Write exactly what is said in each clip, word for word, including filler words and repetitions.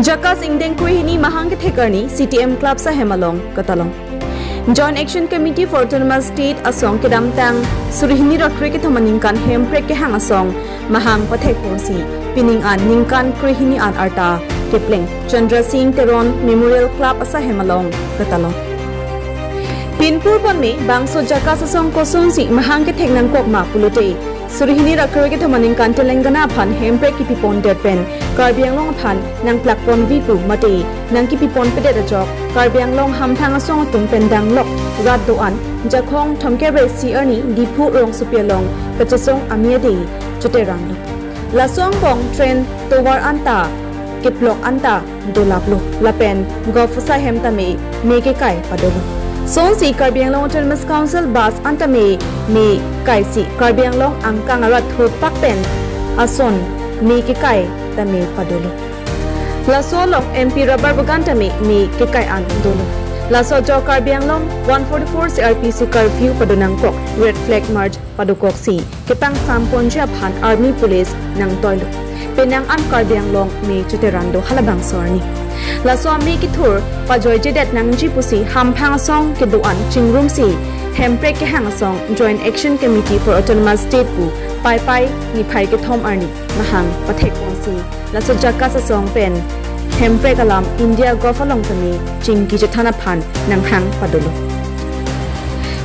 Jakas ingdeng krehini mahang kethek arni C T M Club ahem along katalong. Joint Action Committee for Autonomous State asong kedamtang suri hini ra kre kethom aningkan Hemprek kehang asong mahang pathek ponsi pining an ningkan krehini an arta kepleng Chandra Singh Teron Memorial Club ahem along katalong. Pinpur pon me bangso Jakas asong kosonsi mahang kethek nangkok ma pulote, suri hini ra kre kethom aningkan Telangana aphan Hemprek kipi pondet pen Karbi Anglong aphan nangplak ponvi pu mate nangkipi ponpedet ajok Karbi Anglong hamphang asong atum pen danglok rat do-an Jakhong thomkep ra isi arni Diphu rongsopi along kachesong amia dei choteranglo. Laso angbong train tovar anta keplok anta dolaplo lapen golf ahem tame me kekai padolo. Sonsi Karbi Anglong Autonomous Council bus an tame me kaisi Karbi Anglong angkang arat thopak pen ason me kekai tame padolo. Laso along M P rubber bagan tame me kekai an dolo. Laso ajok Karbi Anglong one forty-four C R P C curfew pado nangkok, red flag march padokoksi kepangsam ponji aphan army police nangtoilo. Penang an Karbi Anglong me choteranglo halabangso arni. Laso ame kethur pajoijedet nangji pusi hamphang asong kedo-an chingrumsi Hemprek kehang asong Joint Action Committee for Autonomous State pu Paipai niphai kethom arni mahang pathek ponsi laso Jakas asong pen Hemprek alam India Golf along tame chingki chethan aphan nanghang padolo.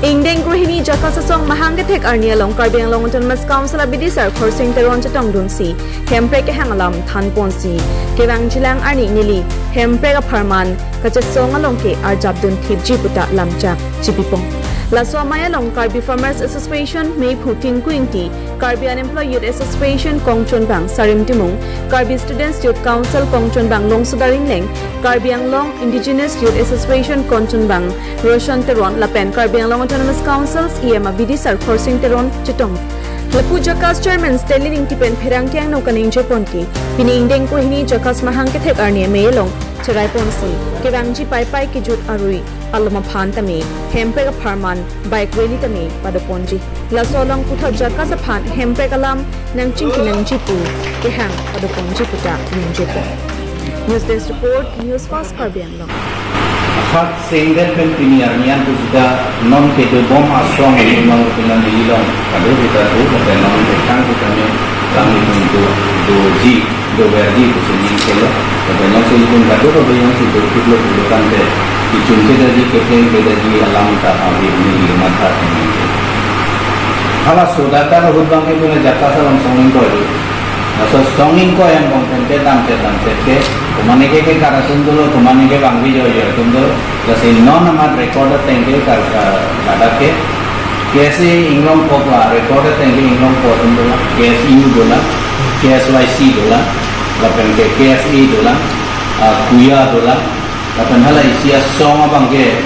Ingdeng krehini Jakas asong mahang kethek arni along Karbi Anglong Autonomous Council abidisar Khorsing Teron chetongdunsi Hemprek kehang alam than ponsi kevangjilang arni neli Hemprek apharman kachesong along ke arjapdun thipji puta lamchak chipipon. Laso amei along Karbi Farmers Association meiphu Tinku Ingti, Karbi Unemployed Youth Association kongchunbang Sarim Timung, Karbi Students Youth Council kongchunbang Longsoda Ringleng, Karbi Anglong Indigenous Youth Association kongchunbang Roshan Teron lapen Karbi Anglong Autonomous Council E M abidisar Khorsing Teron chetong. Lapu Jakas Chairman Stanley Ingti pen pherangke angno kaningje ponke, pini ingdeng krehini Jakas mahang kethek arni amei along cherai ponsi kevangji Paipai kejut arui alom aphan tame Hemprek apharman bike rally tame padoponji. Laso along puthot Jakas aphan Hemprek alam nangchingki nangji pu kehang padoponji puta ningjepo. News Desk Report, News Fast Karbi Anglong. Asat sengdet pen pini arni an pusita non kedobom asong neli along pina neli along kado kita tu kata non petang kita ni kami tentu doji doverji pusi ning selo. Kata non selitum kado kado yang si berpikir lo bukan deh. Kechun kedaji, kepleng kedaji alam ta habib neli matha ini. Halaso data ahut abangke pina Jakas along song ingkoi. Laso song ingkoi angbong pen kedam kedam ke, komatne ke ke karasun dolo, komatne ke bangbi joijoi atum dolo. Lasi non amat record ateng ke kar, kar, ladak ke. K S A Inglongpo la record ateng ke Inglongpo atum dolang, K S U dolang, K S Y C dolang, lapen ke K S A dolang, ah, KUYA dolang, lapen hala isi asong abangke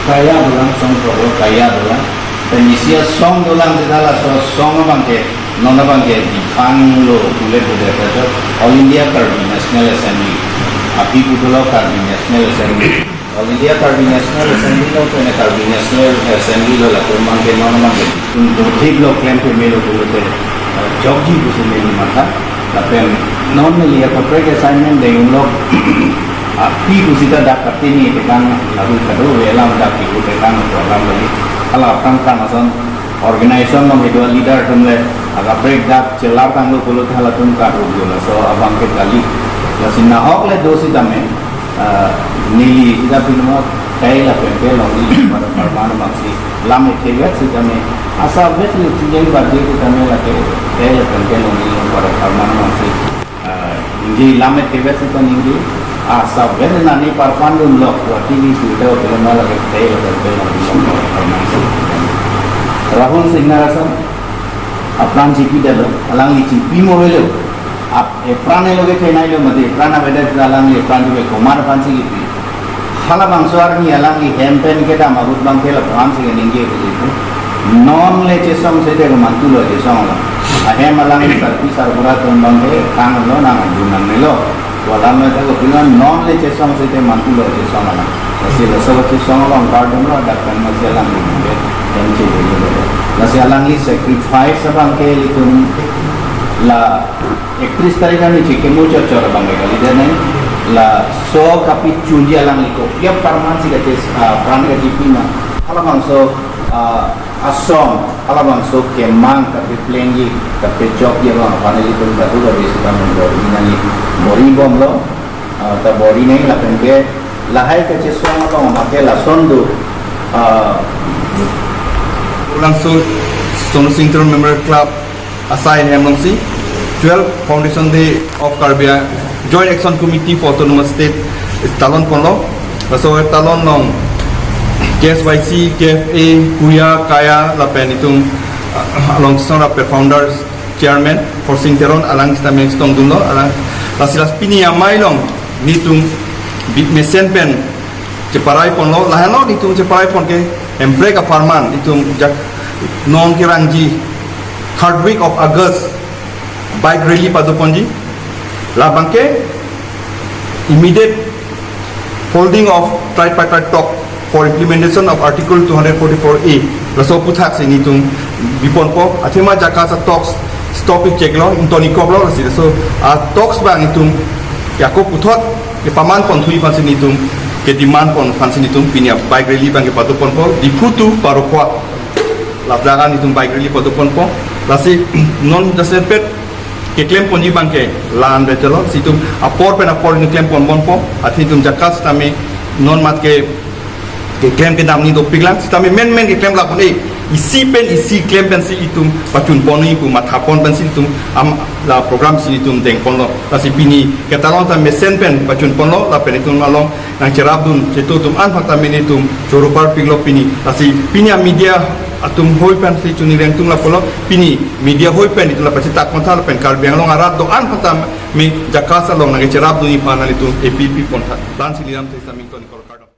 KAYA dolang, song progo KAYA dolang. Pen isi asong dolang seta laso asong abangke, non abangke diphang lo pule pule ta jo All India Karbi National Assembly. Aphi putolo Karbi National Assembly. All India Karbi National Assembly lo, pen Karbi National Assembly lo latum abangke non abangke. Tum dothip lo klem pemelo pulote, eh, jokji pusi neli matha. Lapen non neli akaprek assignment denglo. Aphi pusita dak katini tekang lalu kado alam dak kipu tekang program lagi. Hala aphrang aphrang ason organization along kedua leader atum le akaprek dak chelap tanglo pulote halatum karuk jo laso abangke kali. Lasi nahok le do sitame, ah, neli sita pinma kai lapen ke longri pada parman bangsi lam ethek sitame asap vet le chingeng badi sitame lake kai lapen ke longri pada parman bangsi, ah, ningje lam ethek sita ningje asap vet nani parpan dunlo, wati ni sudah hotel malah kai lapen ke longri pada parman si. Rahul Singh Narasan, apran chipidetlo, alangli chipi mo avelo. Ap, epran elo ke thenai lo mati, epran avedet alangli epran chipi komat aphan si kipi. Halabangso arni alangli hem pen kedam ahut abangke laphan si keningje pusi pu. Non le chesong sete ko mantu lo chesong lo. Ahem alangli sarpi sarbura atum abangke kanglo nang adu nangnelo. Walam le ta ko pina non le chesong sete mantu lo chesong lo. Lasi laso chesong along kardom lo dak kan masi alangli abangke hem chedolo. Lasi alangli sacrifice abangke ilitum la ekatris tarik arni chikimo chorchor abangke kalidet nai. Laso kapachunji alangli kopi apharman si kache, ah, pran kachepi ma. Halabangso, ah, ason, halabangso kemang kapeplengji, kapechokji abang aphan ilitum kadu kabe sitame bor-i nangji. Bor-i bomlo, ah, ta bor-i nangji lapen ke lahai kachesong along mate lason do, ah, Labangso Sonor Sing Teron Memorial Club asai hem alongsi twelve Foundation Day of Karbi Ang-, Joint Action Committee for Autonomous State talon ponlo. Laso talon along K S Y C, K F A, KUYA, KAYA, lapen itum, ah, along song lapen founders, chairman, Khorsing Teron, alang sitame chetongdunlo, alang, lasi lasi pini amei along nelitum bi-, mesen pen cheparai ponlo, lahenlo nelitum cheparai pon ke, Hemprek apharman, itum jak non kerangji, third week of August, bike rally padoponji, labang ke immediate holding of tripartite talk for implementation of Article two hundred forty-four A, laso aputhaksi nelitum biponpo, athema jakasa talks stop-ik cheklo, ingtonikoplo, lasi laso a-talks abang itum ako puthot kepaman ponthuji aphansi nelitum, kedemand pon aphansi nelitum pini a-bike rally abang kepadoponpo, Diphu to Parokhowa. Ladak an itum bike rally padoponpo. Lasi non jasemet keklem ponji abang ke la-an bechelo, lasi itum apor pen apor itum klem ponbompo. Athe itum jakasa sitame non mat ke keklem kedam ni dopiklang, sitame menmen keklem lapon-e, isi pen isi klem pensi itum pachun ponji pu mathapon pensi itum am la program si itum dengponlo. Lasi pini ketalon ta mesen pen pachun ponlo, lapen itum along nangcherapdun chetu atum an aphan tame nelitum choro parpiklo pini. Lasi pini a-media atum hoi pensi chunireng atum lapulo, pini media hoi pen itum la pachitak pontha lapen Karbi Anglong arat do-an aphan tame jakasa along nangcherapdunji aphan nelitum appeal pipontha. La-ansi liram te saming toni kor kardom.